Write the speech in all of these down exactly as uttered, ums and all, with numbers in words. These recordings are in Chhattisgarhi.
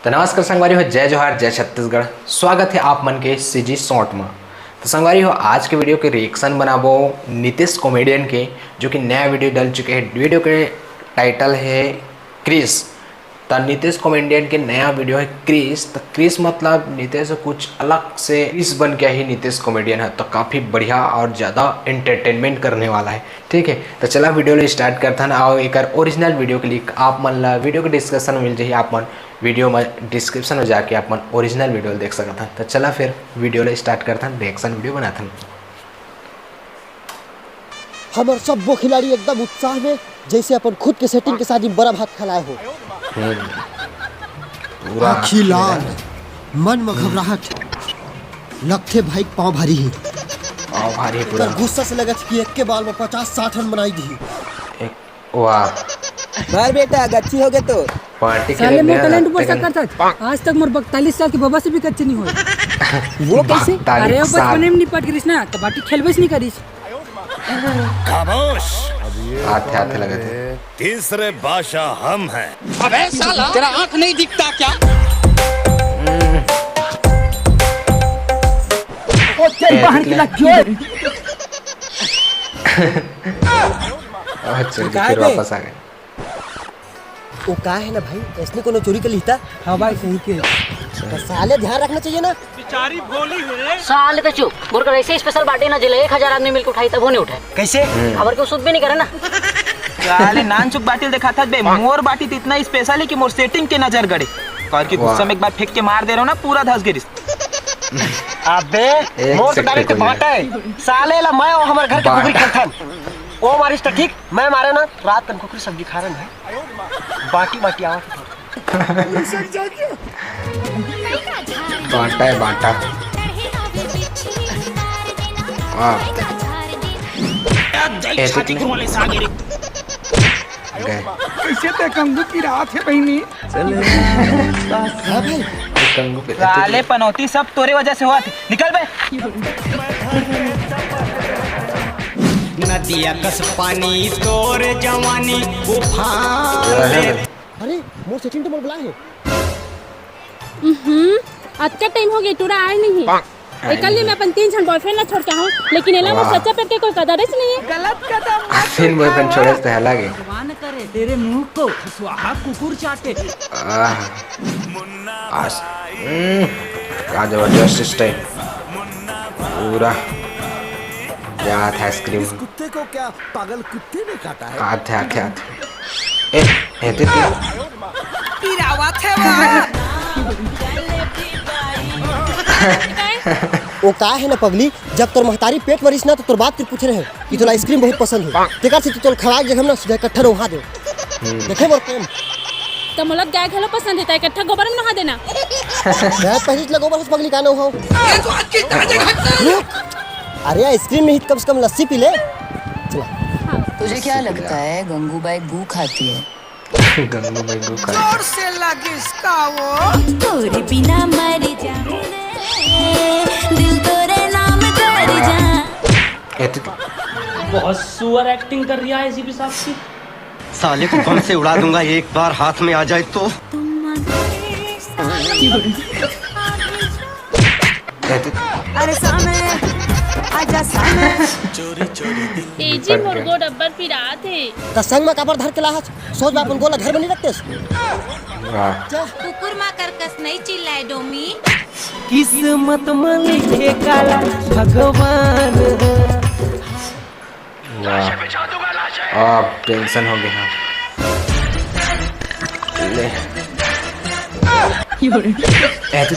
तो नमस्कार संगवारी हो, जय जोहार, जय छत्तीसगढ़। स्वागत है आप मन के सीजी शॉर्ट में। तो संगवारी हो, आज के वीडियो के रिएक्शन बनाबो नितेश कॉमेडियन के, जो कि नया वीडियो डल चुके हैं। वीडियो के टाइटल है क्रिस। तो नितेश कॉमेडियन के नया वीडियो है क्रिस। तो क्रिस मतलब नितेश कुछ अलग से क्रिस बन के ही नितेश कॉमेडियन है, तो काफ़ी बढ़िया और ज़्यादा एंटरटेनमेंट करने वाला है। ठीक है, तो चला वीडियो ला स्टार्ट करथन। और एक ओरिजिनल वीडियो के लिंक आप मन ला वीडियो के डिस्क्रिप्शन में मिल जाही, आप मन वीडियो में डिस्क्रिप्शन में जाके आप मन ओरिजिनल वीडियो देख सकत हन। तो चला फिर वीडियो ला स्टार्ट करथन, रिएक्शन वीडियो बनाथन। हमर सब्बो खिलाड़ी एकदम उत्साह में, जैसे अपन खुद के सेटिंग के शादी में बड़ा भात खिलाए हो। हम्म। पूरा आँखी लाल, मन में घबराहट, लगथे भाई पाँव भारी ही। पाँव भारी पूरा। गुस्सा से लगत कि एक के बाल में पचास साठ रन बनाई दी। एक, वाह। बार बेटा, गच्ची हो गए तो। पार्टी के साले लिए मोर नया टैलेंट ऊपर शक्कर था। आज तक मोर बकतालीस साल के बाबा से भी कच्चे नहीं हुए। वो कैसे? अरे, बचपन में निपट गिरिस ना, तो बाटी खेलबे से नहीं करिस। खामोश। हाथ, हाथ लगे थे। तीसरे बादशाह हम हैं। अबे साला, तेरा आंख नहीं दिखता क्या? ओ तेरी बहन की लग गई। अच्छा, फिर वापस आ गए। वो का है ना भाई, ऐसने कोनो चोरी कर लिता? हाँ भाई, सही के। तो साले ध्यान रखना चाहिए ना। बेचारी भोली है। साले तो चुप, मोर कर ऐसे स्पेशल बाटी ना जिले एक हजार आदमी मिलके उठाई तब वो नहीं उठाए। कैसे? हम्म। खबर को सुध भी नहीं करे ना। साले नानचुक बाटी देखा था बे, मोर बाटी तो इतना स्पेशल है कि मोर सेटिंग के नजर गड़े। कर के गुस्सा में एक बार फेंक के मार दे रहा हूँ ना, पूरा धस गिरिस। अबे, मोर तो डायरेक्ट बाटा है। साले ला मैं और हमारे घर के कुकरी खेलथन। ओ मारिस तो ठीक, मैं मारे ना, रात कन कुकरी सब्जी खा रहे हैं। बाटी बाटी आवा। बाटा है, बाटा। वाह। ए, छाती कितने? गए। कैसे ते कंगू की रात है बहनी? चले। हाँ भाई। कंगू पे साले पनौती सब तोरे वजह से हुआ थे। निकल बे। नदिया कस पानी तोर जवानी उफान। अरे, मोर सेटिंग तो मोर बुला है। हम्म, अतका टाइम हो गया, टूरा आए नहीं। एकर लिए मैं अपन तीन झन बॉयफ्रेंड ला छोड़ के आहूं, लेकिन एला मोर सच्चा प्रेम के कोई कदर ही नहीं है। गलत कदम मत तीन बॉयफ्रेंड उठावा। छोड़े से पहला के। भगवान करे तेरे मुंह को स्वाहा कुकुर चाटे। आह, आस-, हम्म, क्या जबरदस्त स्टाइल। पूरा क्या था आइसक्रीम। कुत्ते को क्या पागल कुत्ते ने काटा है? हाथ है, हाथ है, हाथ है। ए, ए, दे, दे। पिरावत है वो। वो का है ना पगली, जब तोर महतारी पेट मरिस ना तो तोर बाप के पूछ रहे हैं कि तोला आइसक्रीम बहुत पसंद है। तेकर से तो तोल खवाए जगह ना सीधा इकट्ठा नहा दे। हम्म। देखे मोर प्रेम। त मोला गाय घलो पसंद है, त इकट्ठा गोबर में नहा देना। मैं पहली ले गोबर से पगली का नहाओ। ये तो आज की ताजा घटना है। अरे आइसक्रीम नहीं, कम से कम लस्सी पी ले। चला। तुझे क्या लगता है गंगूबाई गू खाती है? गंगूबाई गू खाती है। जोर से लग इसका वो। तोरे बिना मर जाऊं रे, दिल तोरे नाम कर जा। ए, तू बहुत सुअर एक्टिंग कर रही है इसी भी साहब की। साले को बम से उड़ा दूंगा एक बार हाथ में आ जाए तो। अरे सामने आजा सामने। ए जी, मोर गोड़ अब्बड़ पिरात हे। त संग म काबर धर के लाहस? सोच बा अपन गोड़ ला घर में नहीं रखतेस। वाह। कुकुर माकर कस नहीं चिल्लाए डोमी। किस्मत में लिखे काला भगवान। वाह। अब टेंशन हो गया। ले। ए, तू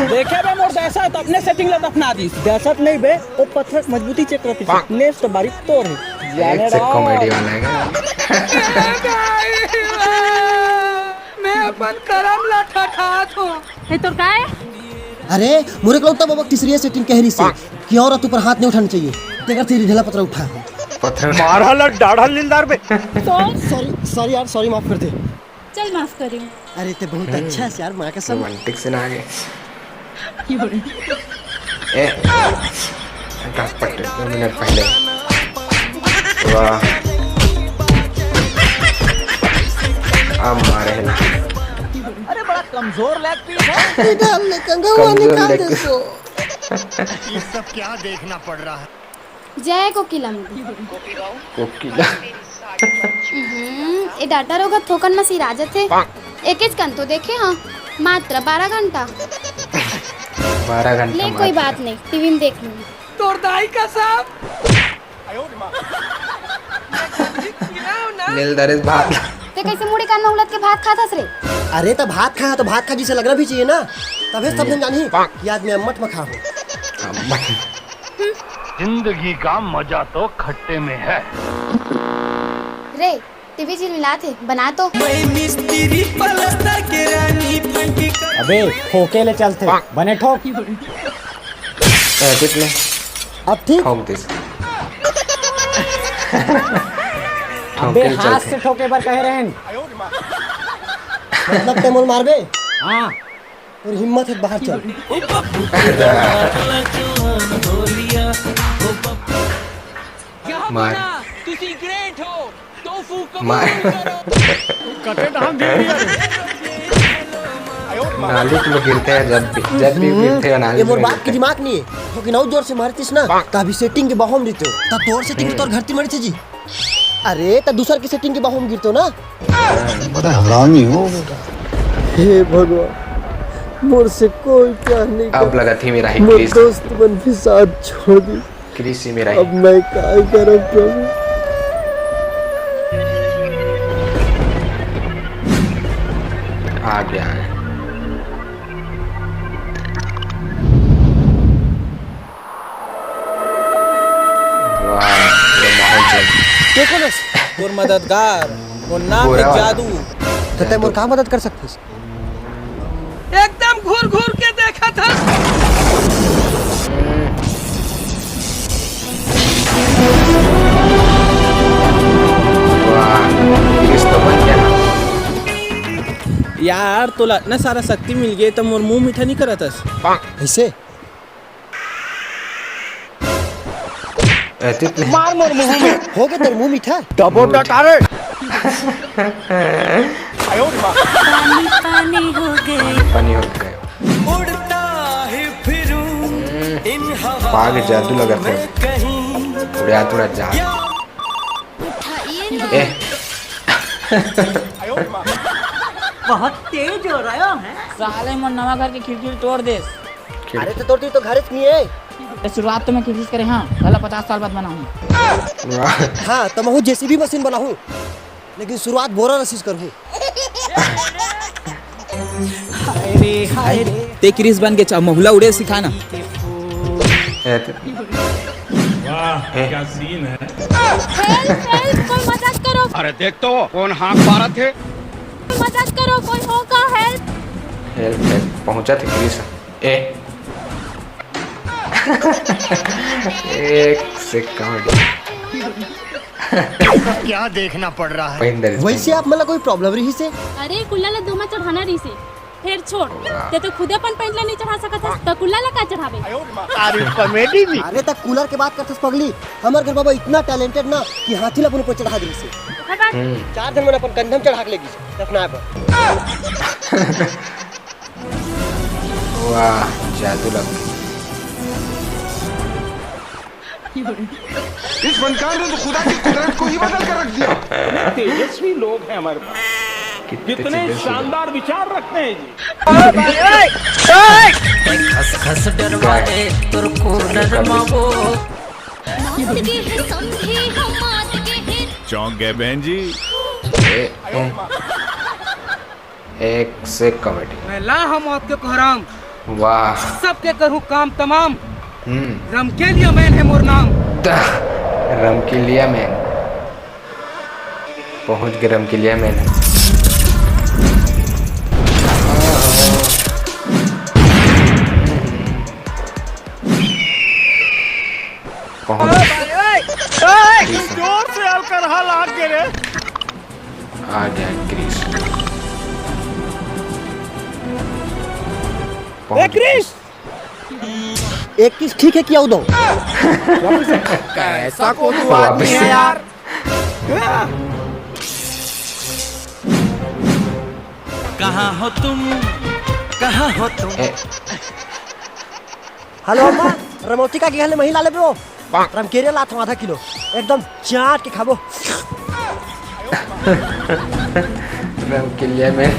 देखे बे मोर दहशत, अपने सेटिंग ला दफना दी। दहशत नहीं बे, वो पत्थर मजबूती चेक करती थी। नेक्स्ट बारी तोर है। एक से कॉमेडी वाला है। मैं अपन करम ला ठठात हूँ। ए, तोर का है? अरे, मोर एकलौता बबा तीसरी सेटिंग कह रही से कि औरत ऊपर हाथ नहीं उठाना चाहिए। तेकर तेरी ढेला पतरा उठा। पत्थर उठा। मारा ला डाढ़ा लीलदार बे। सॉरी, सॉरी यार, सॉरी, माफ कर दे। चल, माफ करी। अरे, ते बहुत अच्छा है यार, माँ कसम। रोमांटिक सीन आ गए। ए, दस पट-, दो मिनट पहले। वाह। अब मारे हैं। कमजोर लेग पीस है। निकाल ले, कंगवा कमजोर निकाल लेग दे पीस। तो। ये सब क्या देखना पड़ रहा है? जय कोकिला मोदी। कोकिला। हम्म, ए डाटा रोगा थोकन म सिरा जथे। एकेच कन तो देखे हाँ, मात्र बारह घंटा। बारह घंटा ले, कोई मात्र। बात नहीं, टीवी में देख लूंगी। तोर दाई का साहब। ले ल दरेस भात। ते कैसे मुड़ी कान में उलट के भात खात हस रे? अरे, त भात खा, त भात खा जिसे लगना भी चाहिए ना, तभे सब जन जानही कि आज मैं अम्मट में खा हूँ। अम्मट। जिंदगी का मजा तो खट्टे में है। रे, टीवी झिलमिलात हे, बना तो। मैं मिस्त्री पलस्तर के रानी फंकी कर। अबे, ठोके ले चलथे, बने ठोक। ए, कितने? अब ठीक? ठोक दिस। अबे, ठोके ले हाथ चलथे। से ठोके बर कहे रहेन। मतलब ते मोर मारबे? हाँ। तोर हिम्मत हे, बाहर चल। मार। मार। नाली में गिरथे जब भी, जब भी गिरथे नाली में गिरथे। ये मोर बाप के दिमाग नहीं है, लेकिन और जोर से मारतीस ना, त अभी सेटिंग के बाहों में रहितेव। त तोर सेटिंग के तोर घर तीर मरथे जी। अरे, त दूसर के सेटिंग के बाहों में गिरतेव ना। बड़ा हरामी हो बेटा। हे भगवान, मोर से कोई प्यार नहीं अब करता। लगत हे मेरा ही मोर क्रिस। दोस्त मन भी साथ छोड़ दी। क्रिस ही मेरा ही। अब मैं काय करब प्रभु? आ गया है। वाह, ये माहौल चल। के कोन हस? तोर मददगार, मोर नाम हे गोरा वाला। जादू। त तैं मोर का मदद कर सकथस? एकदम घूर घूर के देखत हस। वाह, क्रिस तो बन गया। यार, तोला अतना सारा शक्ति मिल गे, त मोर मुंह मीठा नहीं करत हस? ऐसे? ए, तितली। मार मोर मुंह में। हो गया तेरे मुंह मीठा। दबो डकारे। पानी पानी हो गए। पानी पानी हो गए। उड़ता ही फिरूं इन हवाओं पाग जादू लगत हे। में कहीं। उड़ा, उड़ा जा। ए। बहुत तेज हो रहा है। साले मोर नवा घर के खिड़की ल तोड़ देस। खिड़की। अरे त तोर तीर तो घर च नहीं है। त शुरुआत तो मैं खिड़की से करे, हाँ, भला पचास साल बाद बनाहूँ। वाह। हाँ, त महूँ जेसीबी मशीन बनाहूँ, लेकिन शुरुआत बोरा रस्सी से करहूँ। हाय रे, हाय रे। ते क्रिस बन के चा-, महुला उड़े सिखा ना। ए, ते- वाह, ए। क्या सीन है। हेल्प, हेल्प, कोई मदद करो। अरे देख तो, कौन हाँक मारत हे? मदद करो, कोई हो का हेल्प? हेल्प, हेल्प, पहुँचत हे क्रिस। ए। एक से कॉमेडी। क्या देखना पड़ रहा है? पहिंदर, वैसे पहिंदर। आप मन ला कोई प्रॉब्लम रहिस हे? अरे, कुल्ला ला धूमा चढ़ाना रहिस हे, फेर छोड़। वाह। ते तो खुदे अपन पैंट ला नहीं चढ़ा सकत हस, त कुल्ला ला का चढ़ाबे? अरे कॉमेडी भी। अरे त कूलर के बात करथस पगली, हमर घर बाबा इतना टैलेंटेड ना कि हाथी ला अपन ऊपर चढ़ा दिस हे। हट, हट। हम्म। चार दिन मन अपन कंधा म चढ़ा के ले गिस दफनाए बर। वाह, जादू लग गई। इस फनकार ने तो खुदा की कुदरत को ही बदल कर रख दिया। कितने तेजस्वी लोग हैं हमारे पास। कितने कितने तेजस्वी लोग। शानदार विचार रखते हैं जी। खस खस डरवा दे तोर कूलर मा वो। चौंक गए बहन जी। ए, ए। एक से कॉमेडी। मैं ला हूँ मौत के कोहराम। वाह। सबके करूँ काम तमाम। हम्म। रमकेलिया मैन है मोर नाम। द-, रमकेलिया मैन। पहुंच गए रमकेलिया मैन। पहुंच। जोर से अलकरहा लाग गे रे। आ गया क्रिस। ए, पहुंच क्रिस! एक किस ठीक है कि अउ दो? कैसा कोतवाल वापस। है यार? कहाँ हो तुम? कहाँ हो तुम? ए। हेलो अम्मा, रमौती का गिहल में ही ला लेबे वो। रमकेरिया लात हूँ आधा किलो, एकदम चाट के खाबो। रमकेरिया में।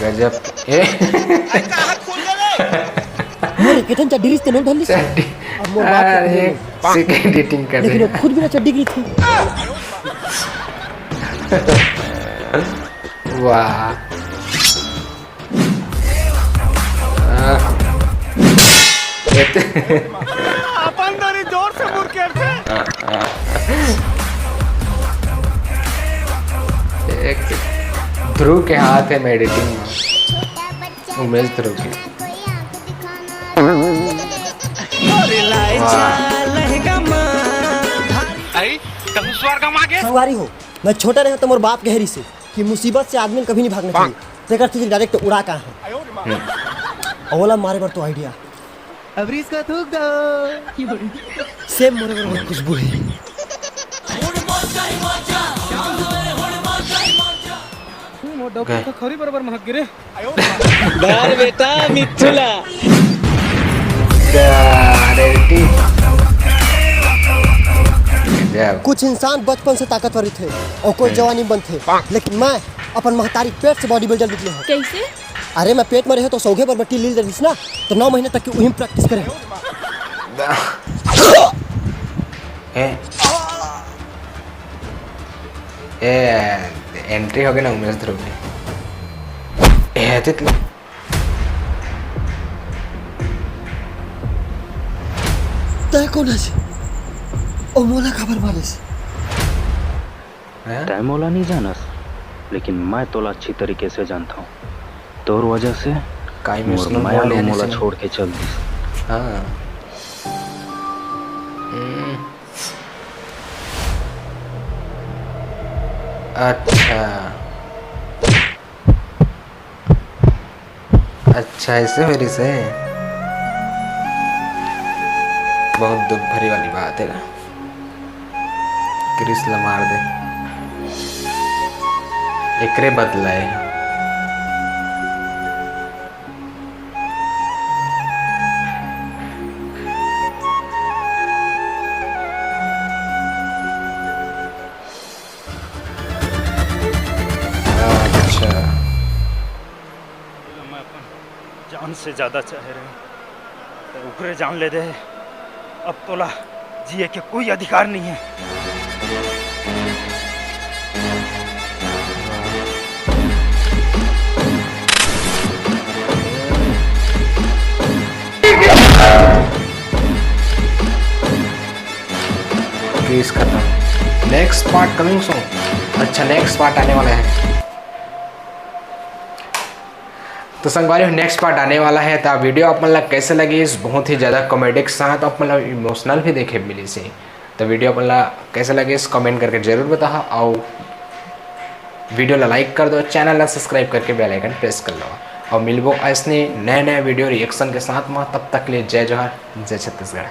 गजब। ए। मोर एकेठन चड्डी रिस ते नोल धन लिस। चड्डी। अब मोर बात के अरे, कहिए। Second editing कर लेकिन रहे। वो खुद भी ना चड्डी गिरी थी। वाह। आह। अपन दरी जोर से मुड़ के थे। एक ध्रुव के हाथ है editing में। उमेश ध्रुव के। आई, तब स्वर्ग में आगे। संगवारी हो, मैं छोटा रहे तो मोर बाप कहे रिसे कि मुसीबत से आदमी कभी नहीं भागना चाहिए। तेकर चीज direct उड़ा का है। हम्म। अउ ओला मारे बर तो idea। अब रिस का थूक दो। सेम मोरे बरोबर खुशबू है। मोर डॉक्टर गए। तो खरी बरोबर महक गिरे। डर बेटा मिथुला। गजब। कुछ इंसान बचपन से ताकतवर रहिथे अउ कोई हम्म। जवानी में बनथे, लेकिन मैं अपन महतारी पेट से body builder निकले हूँ। कैसे? अरे, मैं पेट में रहे तो सौघे बर बट्टी लील रहिस ना, तो नौ महीने तक की उही में practice करे। ए, ए, entry हो गया ना उमेश ध्रुव के। ए, तितली। तय कोन हस? ओ मोला काबर मारिस? हैं? तय मोला नहीं जानस, लेकिन मैं तोला अच्छी तरीके से जानता हूँ। तोर वजह से का मोर emotional माया mode लो लेने मोला से छोड़ के चल दिस। हाँ। हम्म। अच्छा। अच्छा, ऐसे हो रही से। बहुत दुख भरी वाली बात है। क्रिस ला मार दे, एकरे बदला है। अच्छा। मैं अपन जान से ज्यादा चाहे रहे, तो ओकरे जान ले दे। अब तोला जिए के कोई अधिकार नहीं है। Case खत्म। Next part coming soon। अच्छा, next part आने वाला है। तो संगवारी हो, next part आने वाला है। तो video आप मन ला कैसे लगिस? बहुत ही ज्यादा comedy के साथ आप मन ला emotional भी देखे मिलिस हे। तो video आप मन ला कैसे लगिस, comment करके जरूर बताहा। अउ video ला like कर दो, channel ला subscribe करके bell icon press कर लो। अउ मिलबो ऐसने नए नए video reaction के साथ में। तब तक के लिए जय जोहार, जय छत्तीसगढ़।